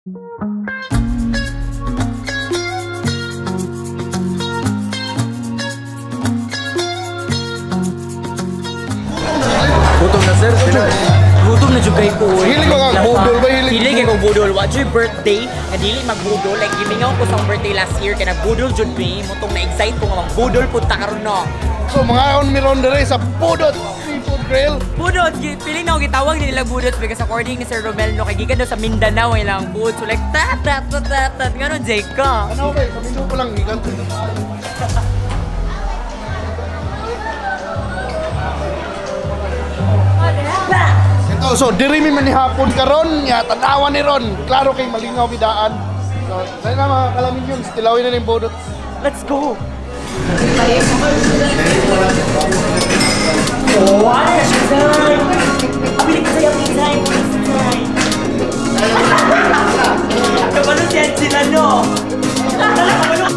Gutom na, sir. Gutom na jud kay ko. Hilig ko kang budol ba? Hilig Hilig kay kong budol. Wa jud birthday nga dili magbudol. Like gimingaw ko sa akong birthday last year kay nagbudol jud mi. Mutong na-excite ko nga magbudol pud ta karon no. So mga on miron dere sa Budot Seafood Grill. Budots, feeling na ako gitawag nila budots because according ni Sir Romel no, kay gikan daw sa Mindanao ang ilang food. So like tat tat tat tat tat ngano Jake ka. Ano kay pamilo ko lang gikan. Ito, so diri mi manihapon karon nya tanawan ni Ron. Klaro kay malingaw gidaan. So, dahil na mga kalamin yun, tilawin na ning Budots. Let's go. Oh, ano na siya, Zay? Abili ko sa'yo, Zay. Zay. Kabalo si Angela, no? Kabalo.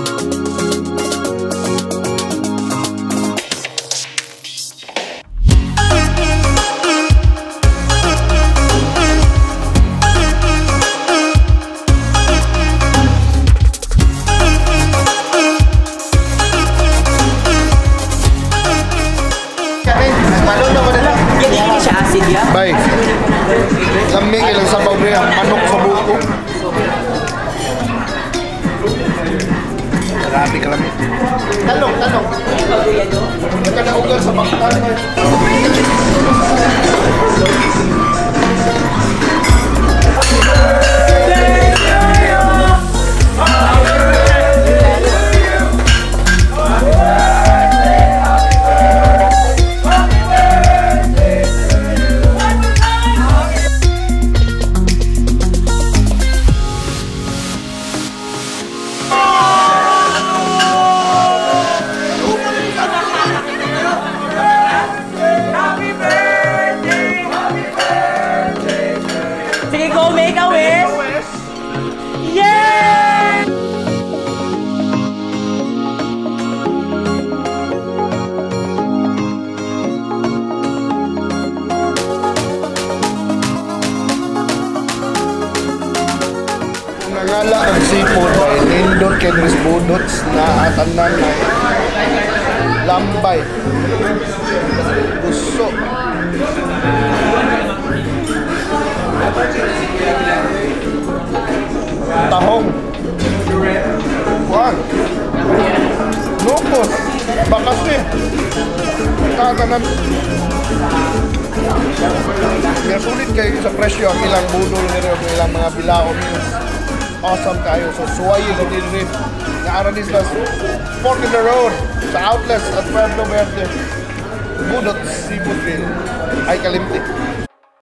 Bye. Lamig ilang sabaw rin ang manok sa buko. Grabe kalamig. Talong, talong. Nagkadaugan sa baktan. Sige, go make a wish! Yeah! Nangala ang seafood ay nindot kay Dres Budots na atanan na lambay. Gusto. Tahong. Kuan. Lupos. Bakas ni. Katanan. Kaya sulit kayo sa presyo ang ilang budol nila ang ilang mga bilao. Awesome kayo. So suwayin sa din rin. Naara ni sila Fork in the Road sa outlets at Pueblo Verde. Budot Seafood Grill. Ay kalimti.